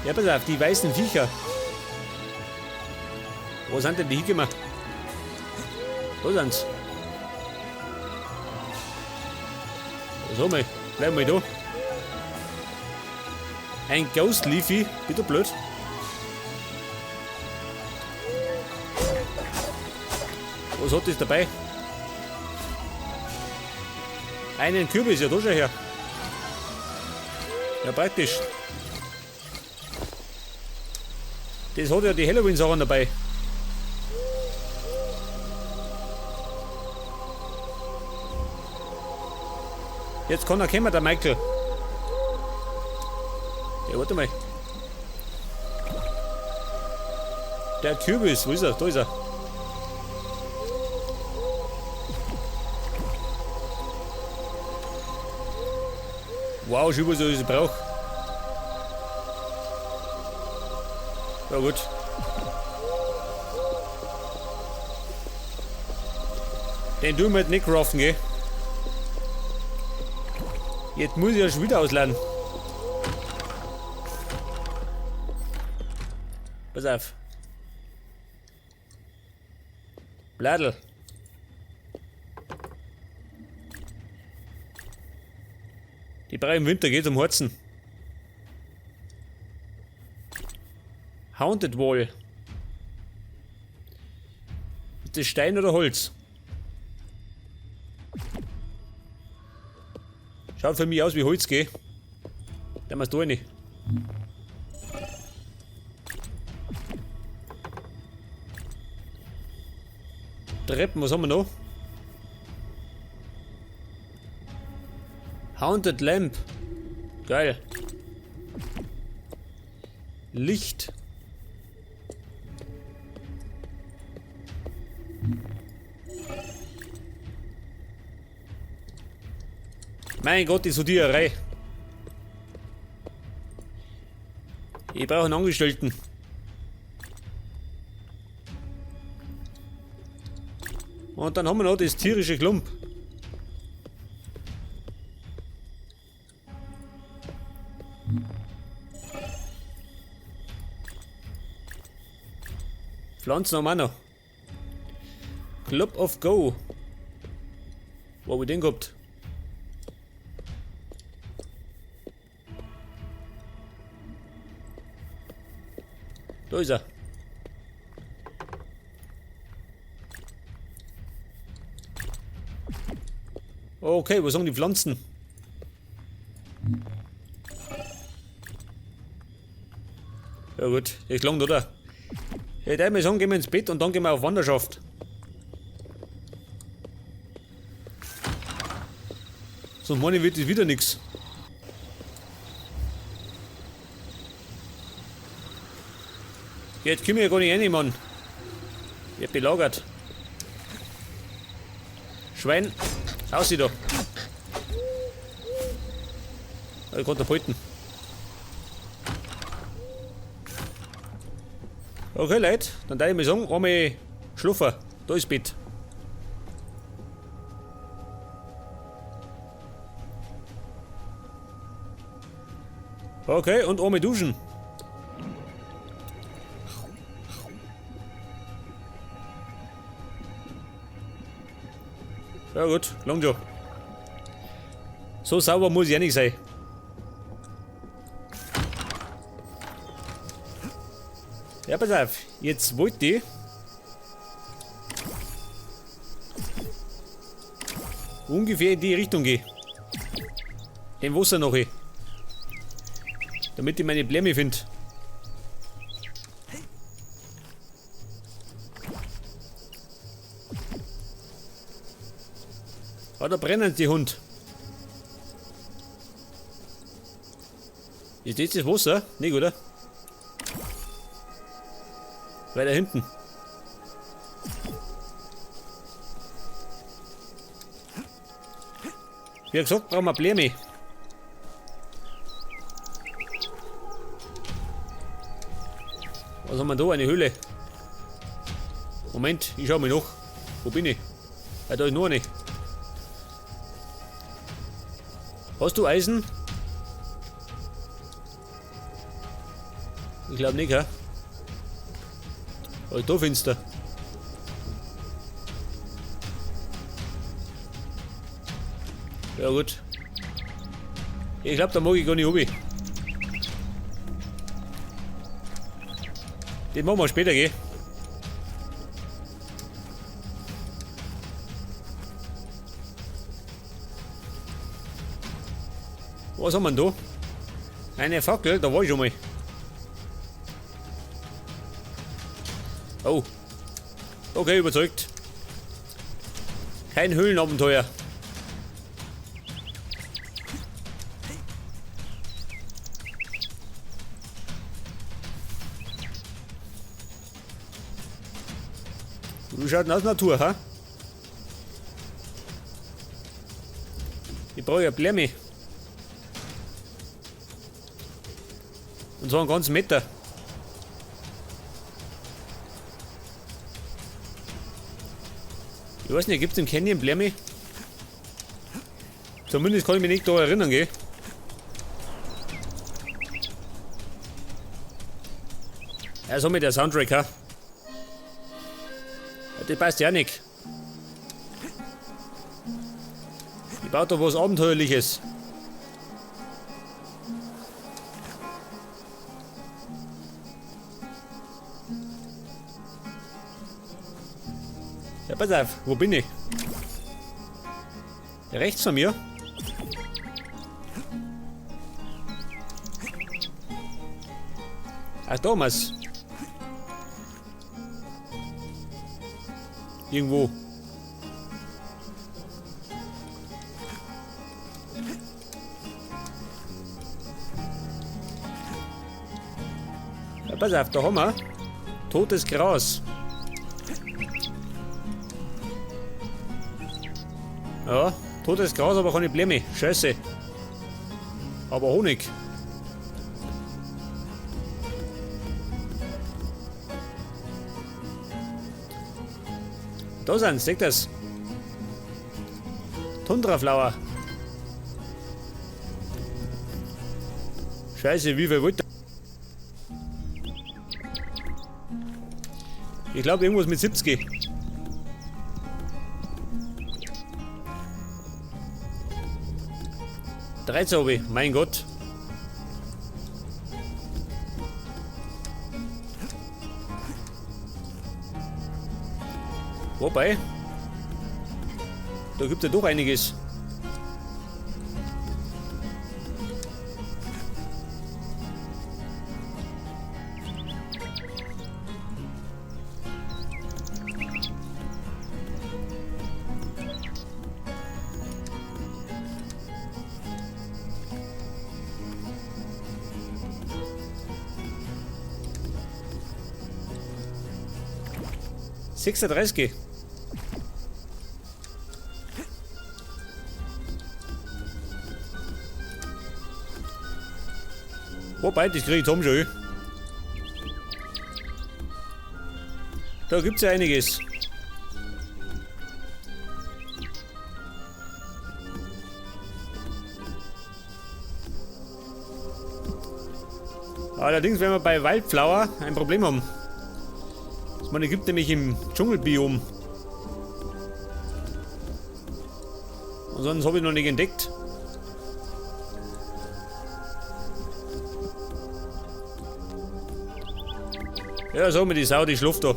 Ja, pass auf, die weißen Viecher. Wo sind denn die hingekommen? Da sind's. So mal, bleib mal da. Ein Ghost Leafy, bitte blöd. Was hat das dabei? Einen Kürbis, ja da schon her. Ja, praktisch. Das hat ja die Halloween-Sachen dabei. Jetzt kann er kommen, der Michael. Ja, warte mal. Der Kürbis, wo ist er? Da ist er. Wow, schau, was ich brauche. Ja gut. Den tun wir halt nicht craften, gell? Jetzt muss ich ja schon wieder ausladen. Pass auf. Bladel. Die brauche ich im Winter, geht um Harzen. Haunted Wall. Ist das Stein oder Holz? Schaut für mich aus wie Holz, gell? Da machst du nicht. Treppen, was haben wir noch? Haunted Lamp. Geil. Licht. Mein Gott, die Sortiererei. Ich brauche einen Angestellten. Und dann haben wir noch das tierische Klump. Pflanzen haben wir auch noch. Club of Go. Wo hab ich den gehabt? Da ist er. Okay, wo sind die Pflanzen? Ja gut, das langt, oder? Ich würde mal sagen, gehen wir ins Bett und dann gehen wir auf Wanderschaft. Sonst meine ich, wird das wieder nix. Jetzt komm ich ja gar nicht rein, Mann. Wird belagert. Schwein, raus da. Ich kann da halten. Okay, Leute, dann darf ich mal sagen, einmal schlafen. Da ist Bett. Okay, und einmal duschen. Ja gut, lang schon. So sauber muss ich ja nicht sein. Ja, pass auf, jetzt wollte ich ungefähr in die Richtung gehen. Dem Wasser noch hin. Damit ich meine Blämme finde. Ah, da brennen die Hund. Ist das das Wasser? Nicht, oder? Weiter hinten. Wie gesagt, brauchen wir Blämme. Was haben wir da? Eine Höhle. Moment, ich schau mal nach. Wo bin ich? Ja, da ist noch eine. Hast du Eisen? Ich glaube nicht, hä? Oh, da finster. Ja gut. Ich glaube, da mag ich gar nicht runter. Den machen wir später, gell? Was haben wir denn da? Eine Fackel, da war ich schon mal. Oh. Okay, überzeugt. Kein Höhlenabenteuer. Wie schaut denn aus Natur, ha? Ich brauche ja Blämme. Und zwar einen ganzen Meter. Ich weiß nicht, gibt es im Canyon Blämme? Zumindest kann ich mich nicht da erinnern, gell? Ja, so mit der Soundtrack, ha? Ja, das passt ja nicht. Ich baue da was Abenteuerliches. Ja, pass auf, wo bin ich? Rechts von mir. Ach, Thomas. Irgendwo. Ja, pass auf, da haben wir totes Gras. Ja, totes Gras, aber keine Blume. Scheiße. Aber Honig. Da sind sie, seht das? Tundraflower. Scheiße, wie viel wollt ihr? Ich glaube irgendwas mit 70. 13 habe ich, mein Gott. Wobei, da gibt es ja doch einiges. $36. Wobei, das kriege ich zusammen schon. Da gibt es ja einiges. Allerdings werden wir bei Wildflower ein Problem haben. Das meine, gibt nämlich im Dschungelbiom. Und sonst habe ich noch nicht entdeckt. Ja, so mit die Sau, die schläft da.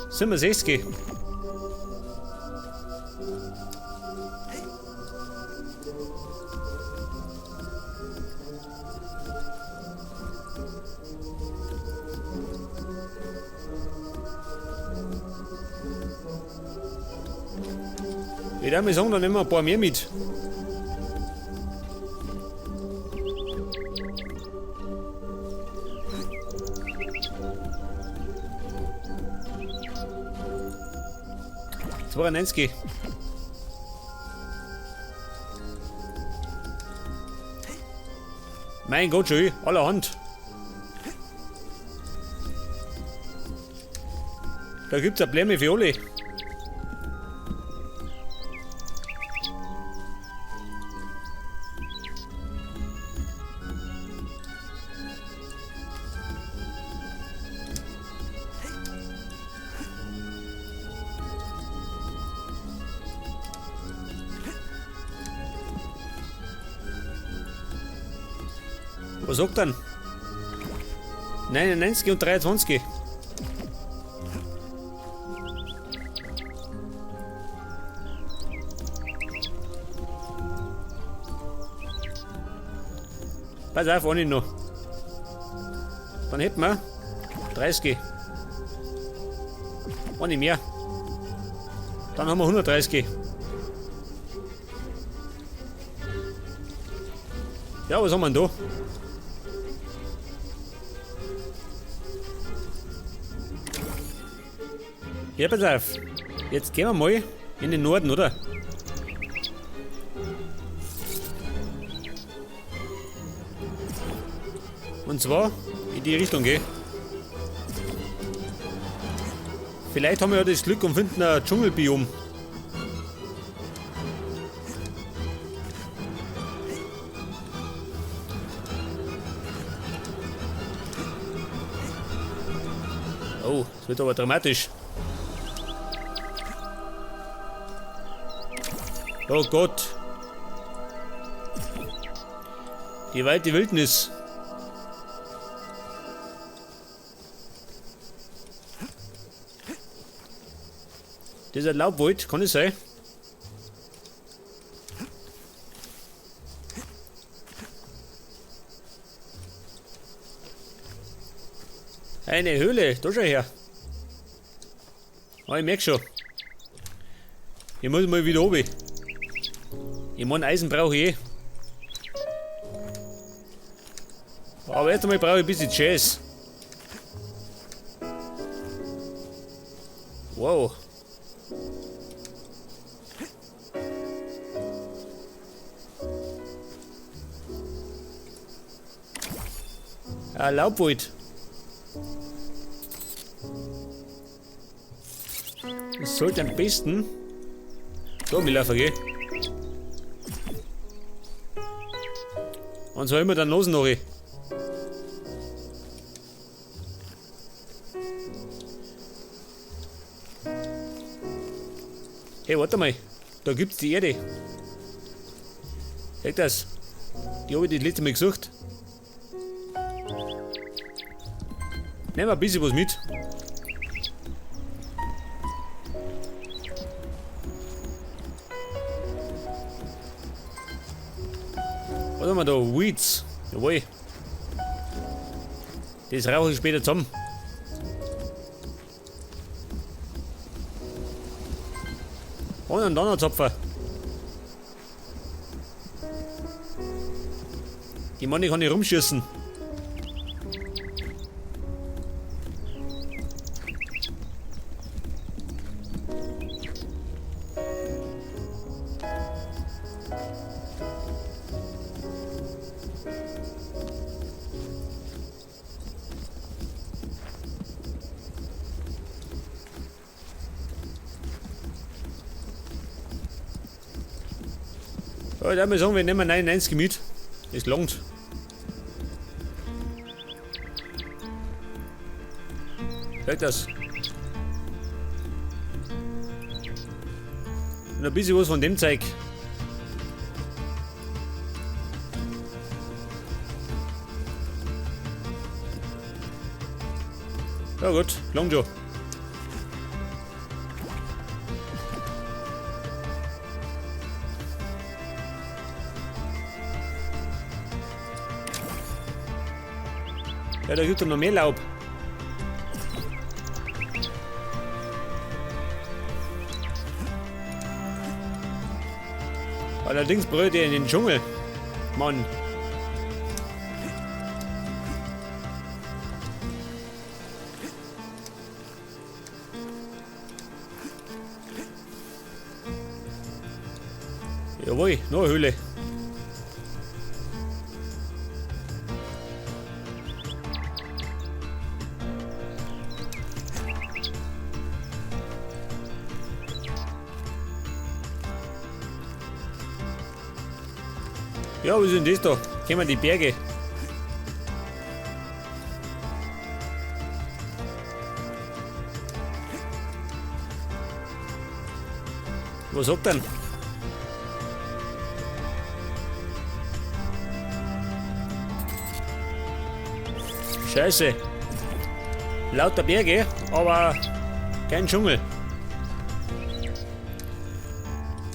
67. Ich würde mal sagen, da nehmen wir ein paar mehr mit. $92. Mein Gott, schön, allerhand. Da gibt's eine Blämme für alle. Was sagt denn? 99 und 23. Pass auf, eine noch. Dann hätten wir 30. Eine mehr. Dann haben wir 130. Ja, was haben wir denn da? Ja, pass auf. Jetzt gehen wir mal in den Norden, oder? Und zwar in die Richtung, gell? Vielleicht haben wir ja das Glück und finden ein Dschungelbiom. Oh, das wird aber dramatisch. Oh Gott. Die weite Wildnis. Das ist ein Laubwald, kann es sein? Eine Höhle, da schau her. Ah, ich merk schon. Ich muss mal wieder runter. Ich mein, Eisen brauche ich eh. Aber erst einmal brauche ich ein bisschen Jazz. Wow. Ah, Laubwald. Das sollte am besten da mitlaufen gehen. Und zwar immer dann los noch. Hey, warte mal. Da gibt's die Erde. Seht das? Die habe ich das letzte Mal gesucht. Nehmen wir ein bisschen was mit. Was haben wir da? Weeds. Jawohl. Das rauche ich später zusammen. Und einen Donnerzapfer. Die Mann, ich kann nicht rumschießen. Ja, ich würde mal sagen, wir nehmen 99 mit. Das langt. Sag das. Und ein bisschen was von dem Zeug. Ja gut, langt schon. Ja, da gibt es noch mehr Laub. Allerdings brüllt er in den Dschungel. Mann. Jawohl, noch eine Höhle. Ja, was ist denn das da? Kommen die Berge. Was sagt denn? Scheiße. Lauter Berge, aber kein Dschungel.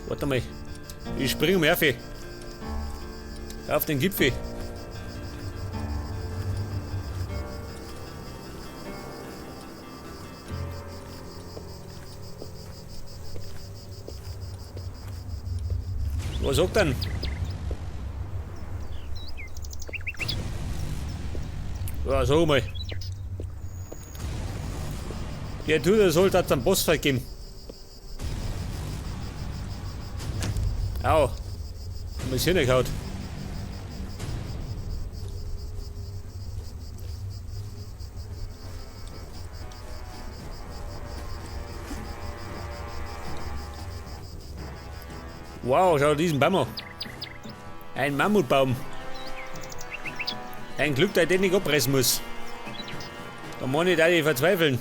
Warte mal. Ich spring um auf. Auf den Gipfel. Was sagt denn? Ja, sag mal. Der tut, er sollte hat einen Bossfight geben. Au. Hab mir's hingehauen. Wow, schau diesen Baum an. Ein Mammutbaum. Ein Glück, dass ich den nicht abreißen muss. Da meine ich, dass ich verzweifeln.